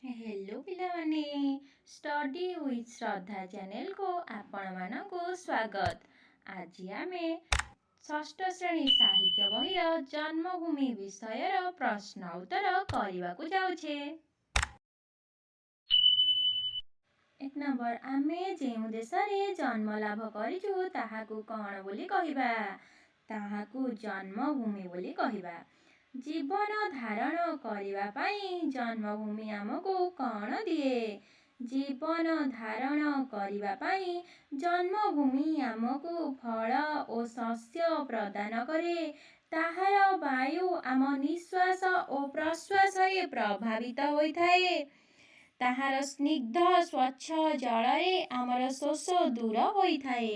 Hello ପିଲାମାନେ, study with ଶ୍ରଦ୍ଧା ଚ୍ୟାନେଲକୁ ଆପଣମାନଙ୍କୁ ସ୍ୱାଗତ। ଆଜି ଆମେ ଷଷ୍ଠ ଶ୍ରେଣୀ ସାହିତ୍ୟ ବହିର ଜନ୍ମଭୂମି ବିଷୟର ପ୍ରଶ୍ନ ଉତ୍ତର କରିବାକୁ ଯାଉଛେ। 1 ନମ୍ବର, ଆମେ ଯେଉଁ ଦେଶରେ ଜନ୍ମ ଲାଭ କରିଛୁ ତାହାକୁ କ'ଣ ବୋଲି କହିବା? ତାହାକୁ ଜନ୍ମଭୂମି ବୋଲି କହିବା। ଜୀବନ ଧାରଣ କରିବା ପାଇଁ ଜନ୍ମଭୂମି ଆମକୁ କ'ଣ ଦିଏ? ଜୀବନ ଧାରଣ କରିବା ପାଇଁ ଜନ୍ମଭୂମି ଆମକୁ ଫଳ ଓ ଶସ୍ୟ ପ୍ରଦାନ କରେ। ତାହାର ବାୟୁ ଆମ ନିଶ୍ୱାସ ଓ ପ୍ରଶ୍ୱାସରେ ପ୍ରଭାବିତ ହୋଇଥାଏ। ତାହାର ସ୍ନିଗ୍ଧ ସ୍ୱଚ୍ଛ ଜଳରେ ଆମର ଶୋଷ ଦୂର ହୋଇଥାଏ।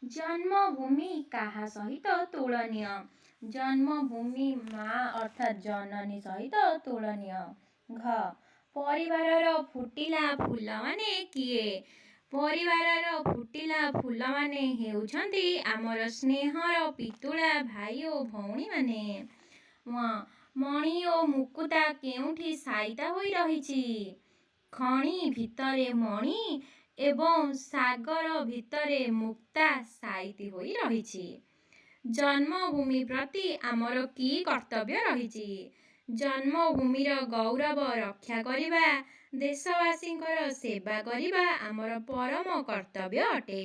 ଜନ୍ମଭୂମି କାହା ସହିତ ତୁଳନୀୟ? ଜନ୍ମଭୂମି ମା ଅର୍ଥାତ୍ ଜନନୀ ସହିତ ତୁଳନୀୟ। ଘ, ପରିବାରର ଫୁଟିଲା ଫୁଲମାନେ କିଏ? ପରିବାରର ଫୁଟିଲା ଫୁଲମାନେ ହେଉଛନ୍ତି ଆମର ସ୍ନେହର ପିତୁଳା ଭାଇ ଓ ଭଉଣୀମାନେ। ମଣି ଓ ମୁକୁତା କେଉଁଠି ସାଇତା ହୋଇ ରହିଛି? ଖଣି ଭିତରେ ମଣି ଏବଂ ସାଗର ଭିତରେ ମୁକ୍ତା ସାଇତି ହୋଇ ରହିଛି। ଜନ୍ମଭୂମି ପ୍ରତି ଆମର କି କର୍ତ୍ତବ୍ୟ ରହିଛି? ଜନ୍ମଭୂମିର ଗୌରବ ରକ୍ଷା କରିବା, ଦେଶବାସୀଙ୍କର ସେବା କରିବା ଆମର ପରମ କର୍ତ୍ତବ୍ୟ ଅଟେ।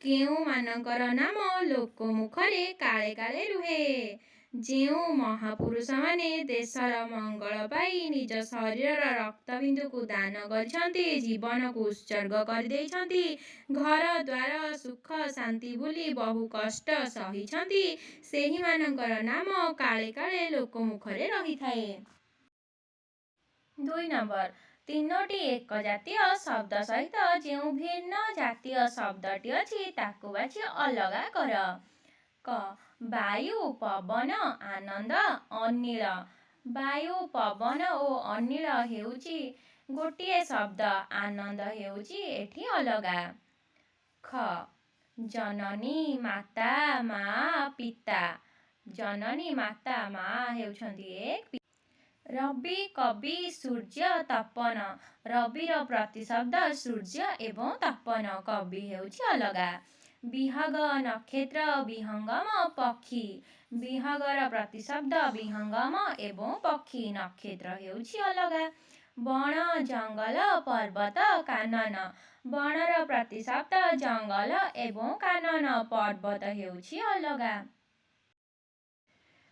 କେଉଁମାନଙ୍କର ନାମ ଲୋକମୁଖରେ କାଳେ କାଳେ ରୁହେ? ଯେଉଁ ମହାପୁରୁଷମାନେ ଦେଶର ମଙ୍ଗଳ ପାଇଁ ନିଜ ଶରୀରର ରକ୍ତବିନ୍ଦୁକୁ ଦାନ କରିଛନ୍ତି, ଜୀବନକୁ ଉତ୍ସର୍ଗ କରିଦେଇଛନ୍ତି, ଘର ଦ୍ୱାର ସୁଖ ଶାନ୍ତି ଭୁଲି ବହୁ କଷ୍ଟ ସହିଛନ୍ତି, ସେହିମାନଙ୍କର ନାମ କାଳେ କାଳେ ଲୋକମୁଖରେ ରହିଥାଏ। 2 ନମ୍ବର, 3ଟି ଏକ ଜାତୀୟ ଶବ୍ଦ ସହିତ ଯେଉଁ ଭିନ୍ନ ଜାତୀୟ ଶବ୍ଦଟି ଅଛି ତାକୁ ବାଛି ଅଲଗା କର। କ, ବାୟୁ, ପବନ, ଆନନ୍ଦ, ଅନିଳ। ବାୟୁ, ପବନ ଓ ଅନିଳ ହେଉଛି ଗୋଟିଏ ଶବ୍ଦ, ଆନନ୍ଦ ହେଉଛି ଏଠି ଅଲଗା। ଖ, ଜନନୀ, ମାତା, ମା, ପିତା। ଜନନୀ, ମାତା, ମା ହେଉଛନ୍ତି ଏକ। ରବି, କବି, ସୂର୍ଯ୍ୟ, ତପନ। ରବିର ପ୍ରତିଶବ୍ଦ ସୂର୍ଯ୍ୟ ଏବଂ ତପନ, କବି ହେଉଛି ଅଲଗା। ବିହଗ, ନକ୍ଷତ୍ର, ବିହଙ୍ଗମ, ପକ୍ଷୀ। ବିହଗର ପ୍ରତିଶବ୍ଦ ବିହଙ୍ଗମ ଏବଂ ପକ୍ଷୀ, ନକ୍ଷତ୍ର ହେଉଛି ଅଲଗା। ବଣ, ଜଙ୍ଗଲ, ପର୍ବତ, କାନନ। ବଣର ପ୍ରତିଶବ୍ଦ ଜଙ୍ଗଲ ଏବଂ କାନନ, ପର୍ବତ ହେଉଛି ଅଲଗା।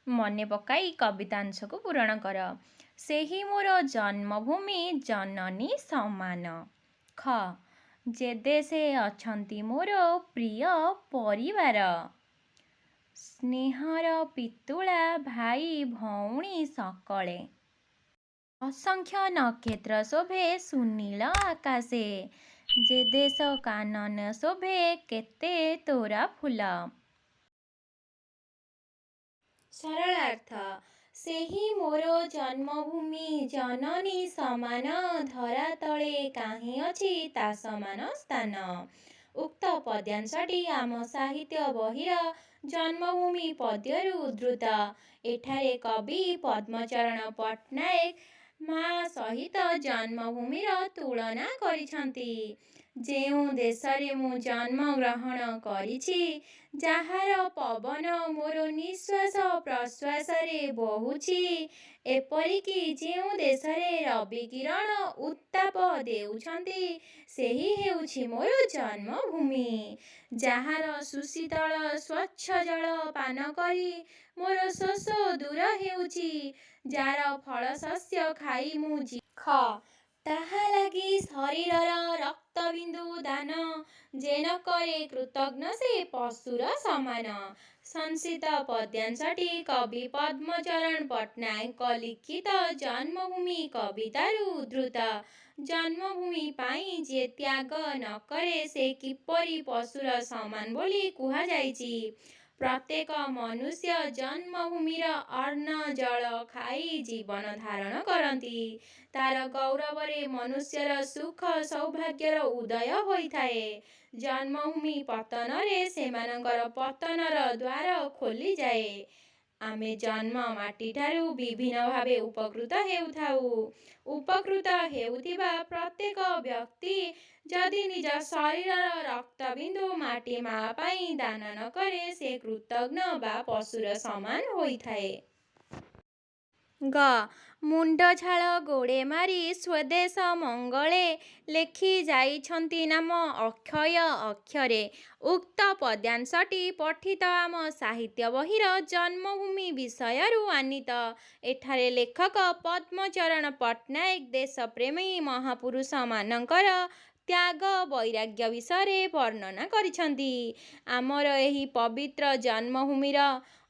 ମନେ ପକାଇ କବିତାଂଶକୁ ପୂରଣ କର। ସେହି ମୋର ଜନ୍ମଭୂମି ଜନନୀ ସମାନ। ଖ, ଯେ ଦେଶେ ଅଛନ୍ତି ମୋର ପ୍ରିୟ ପରିବାର, ସ୍ନେହର ପିତୁଳା ଭାଇ ଭଉଣୀ ସକଳେ। ଅସଂଖ୍ୟ ନକ୍ଷତ୍ର ଶୋଭେ ସୁନୀଳ ଆକାଶେ, ଯେ ଦେଶ କାନନ ଶୋଭେ କେତେ ତୋରା ଫୁଲ। ସରଳାର୍ଥ, ସେହି ମୋର ଜନ୍ମଭୂମି ଜନନୀ ସମାନ, ଧରା ତଳେ କାହିଁ ଅଛି ତା ସମାନ ସ୍ଥାନ। ଉକ୍ତ ପଦ୍ୟାଂଶଟି ଆମ ସାହିତ୍ୟ ବହିର ଜନ୍ମଭୂମି ପଦ୍ୟରୁ ଉଦ୍ଧୃତ। ଏଠାରେ କବି ପଦ୍ମଚରଣ ପଟ୍ଟନାୟକ ମା ସହିତ ଜନ୍ମଭୂମିର ତୁଳନା କରିଛନ୍ତି। ଯେଉଁ ଦେଶରେ ମୁଁ ଜନ୍ମଗ୍ରହଣ କରିଛି, ଯାହାର ପବନ ମୋର ନିଶ୍ୱାସ ପ୍ରଶ୍ୱାସରେ ବହୁଛି, ଏପରିକି ଯେଉଁ ଦେଶରେ ରବି କିରଣ ଉତ୍ତାପ ଦେଉଛନ୍ତି, ସେହି ହେଉଛି ମୋର ଜନ୍ମଭୂମି। ଯାହାର ସୁଶୀତଳ ସ୍ୱଚ୍ଛ ଜଳ ପାନ କରି ମୋର ଶୋଷ ଦୂର ହେଉଛି, ଯାହାର ଫଳଶସ୍ୟ ଖାଇ ମୁଁ ଖ, ତାହା ଲାଗି ଶରୀରର ରକ୍ତବିନ୍ଦୁ ଦାନ ଯେ ନ କରେ କୃତଘ୍ନ ସେ ପଶୁର ସମାନ। ସଂଶିତ ପଦ୍ୟାଂଶଟି କବି ପଦ୍ମଚରଣ ପଟ୍ଟନାୟକଙ୍କ ଲିଖିତ ଜନ୍ମଭୂମି କବିତାରୁ ଉଦ୍ଧୃତ। ଜନ୍ମଭୂମି ପାଇଁ ଯିଏ ତ୍ୟାଗ ନ କରେ ସେ କିପରି ପଶୁର ସମାନ ବୋଲି କୁହାଯାଇଛି। ପ୍ରତ୍ୟେକ ମନୁଷ୍ୟ ଜନ୍ମଭୂମିର ଅନ୍ନ ଜଳ ଖାଇ ଜୀବନ ଧାରଣ କରନ୍ତି। ତାର ଗୌରବରେ ମନୁଷ୍ୟର ସୁଖ ସୌଭାଗ୍ୟର ଉଦୟ ହୋଇଥାଏ। ଜନ୍ମଭୂମି ପତନରେ ସେମାନଙ୍କର ପତନର ଦ୍ୱାର ଖୋଲିଯାଏ। ଆମେ ଜନ୍ମ ମାଟିଠାରୁ ବିଭିନ୍ନ ଭାବେ ଉପକୃତ ହେଉଥାଉ। ଉପକୃତ ହେଉଥିବା ପ୍ରତ୍ୟେକ ବ୍ୟକ୍ତି ଯଦି ନିଜ ଶରୀରର ରକ୍ତବିନ୍ଦୁ ମାଟି ମା ପାଇଁ ଦାନ ନ କରେ, ସେ କୃତଘ୍ନ ବା ପଶୁର ସମାନ ହୋଇଥାଏ। ଗ ମୁଣ୍ଡ ଝାଳ ଗୋଡ଼େ ମାରି ସ୍ୱଦେଶ ମଙ୍ଗଳେ ଲେଖି ଯାଇଛନ୍ତି ନାମ ଅକ୍ଷୟ ଅକ୍ଷରେ। ଉକ୍ତ ପଦ୍ୟାଂଶଟି ପଠିତ ଆମ ସାହିତ୍ୟ ବହିର ଜନ୍ମଭୂମି ବିଷୟରୁ ଆନୀତ। ଏଠାରେ ଲେଖକ ପଦ୍ମଚରଣ ପଟ୍ଟନାୟକ ଦେଶପ୍ରେମୀ ମହାପୁରୁଷମାନଙ୍କର ତ୍ୟାଗ ବୈରାଗ୍ୟ ବିଷୟରେ ବର୍ଣ୍ଣନା କରିଛନ୍ତି। ଆମର ଏହି ପବିତ୍ର ଜନ୍ମଭୂମିର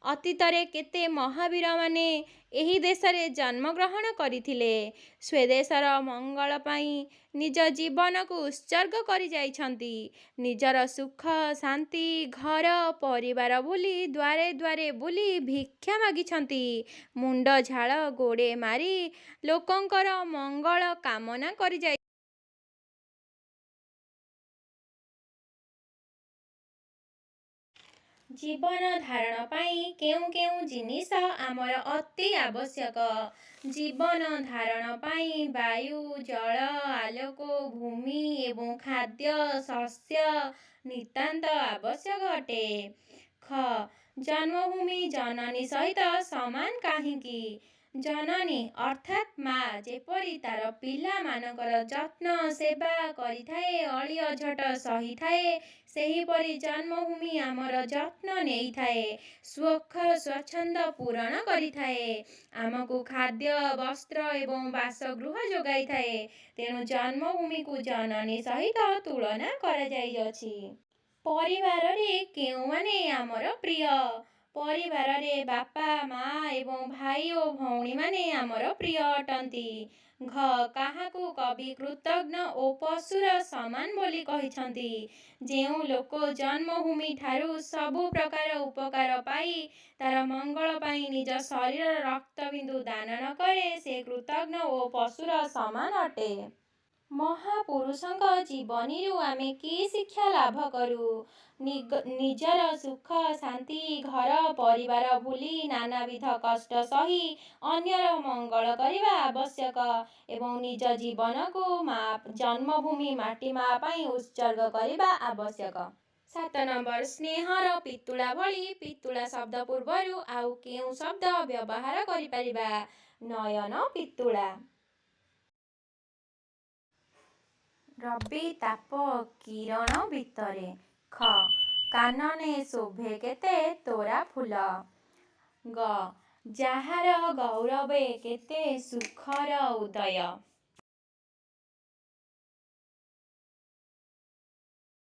ଅତୀତରେ କେତେ ମହାବୀରମାନେ ଏହି ଦେଶରେ ଜନ୍ମଗ୍ରହଣ କରିଥିଲେ। ସ୍ୱଦେଶର ମଙ୍ଗଳ ପାଇଁ ନିଜ ଜୀବନକୁ ଉତ୍ସର୍ଗ କରିଯାଇଛନ୍ତି। ନିଜର ସୁଖ, ଶାନ୍ତି, ଘର ପରିବାର ଭୁଲି ଦ୍ୱାରେ ଦ୍ୱାରେ ବୁଲି ଭିକ୍ଷା ମାଗିଛନ୍ତି। ମୁଣ୍ଡ ଝାଳ ଗୋଡ଼େ ମାରି ଲୋକଙ୍କର ମଙ୍ଗଳ କାମନା କରିଯାଇ ଜୀବନ ଧାରଣ ପାଇଁ କେଉଁ କେଉଁ ଜିନିଷ ଆମର ଅତି ଆବଶ୍ୟକ? ଜୀବନ ଧାରଣ ପାଇଁ ବାୟୁ, ଜଳ, ଆଲୋକ, ଭୂମି ଏବଂ ଖାଦ୍ୟ ଶସ୍ୟ ନିତାନ୍ତ ଆବଶ୍ୟକ ଅଟେ। ଖ ଜନ୍ମଭୂମି ଜନନୀ ସହିତ ସମାନ କାହିଁକି? ଜନନୀ ଅର୍ଥାତ୍ ମା ଯେପରି ତା'ର ପିଲାମାନଙ୍କର ଯତ୍ନ ସେବା କରିଥାଏ, ଅଳି ଅଝଟ ସହିଥାଏ, ସେହିପରି ଜନ୍ମଭୂମି ଆମର ଯତ୍ନ ନେଇଥାଏ, ସ୍ୱଖ ସ୍ୱଚ୍ଛନ୍ଦ ପୂରଣ କରିଥାଏ, ଆମକୁ ଖାଦ୍ୟ, ବସ୍ତ୍ର ଏବଂ ବାସଗୃହ ଯୋଗାଇଥାଏ। ତେଣୁ ଜନ୍ମଭୂମିକୁ ଜନନୀ ସହିତ ତୁଳନା କରାଯାଇଅଛି। ପରିବାରରେ କେଉଁମାନେ ଆମର ପ୍ରିୟ? ପରିବାରରେ ବାପା, ମା ଏବଂ ଭାଇ ଓ ଭଉଣୀମାନେ ଆମର ପ୍ରିୟ ଅଟନ୍ତି। ଘ କାହାକୁ କବି କୃତଘ୍ନ ଓ ପଶୁର ସମାନ ବୋଲି କହିଛନ୍ତି? ଯେଉଁ ଲୋକ ଜନ୍ମଭୂମିଠାରୁ ସବୁ ପ୍ରକାର ଉପକାର ପାଇ ତା'ର ମଙ୍ଗଳ ପାଇଁ ନିଜ ଶରୀରର ରକ୍ତବିନ୍ଦୁ ଦାନ ନ କରେ, ସେ କୃତଘ୍ନ ଓ ପଶୁର ସମାନ ଅଟେ। ମହାପୁରୁଷଙ୍କ ଜୀବନୀରୁ ଆମେ କି ଶିକ୍ଷା ଲାଭ କରୁ? ନିଜର ସୁଖ, ଶାନ୍ତି, ଘର ପରିବାର ଭୁଲି ନାନାବିଧ କଷ୍ଟ ସହି ଅନ୍ୟର ମଙ୍ଗଳ କରିବା ଆବଶ୍ୟକ ଏବଂ ନିଜ ଜୀବନକୁ ମା ଜନ୍ମଭୂମି ମାଟି ମା ପାଇଁ ଉତ୍ସର୍ଗ କରିବା ଆବଶ୍ୟକ। 7 ନମ୍ବର, ସ୍ନେହର ପିତୁଳା ଭଳି ପିତୁଳା ଶବ୍ଦ ପୂର୍ବରୁ ଆଉ କେଉଁ ଶବ୍ଦ ବ୍ୟବହାର କରିପାରିବା? ନୟନ ପିତୁଳା। ରବି ତାପ କିରଣ ବିତରେ। ଖ କାନନେ ଶୋଭେ କେତେ ତୋରା ଫୁଲ। ଗ ଯାହାର ଗୌରବେ କେତେ ସୁଖର ଉଦୟ।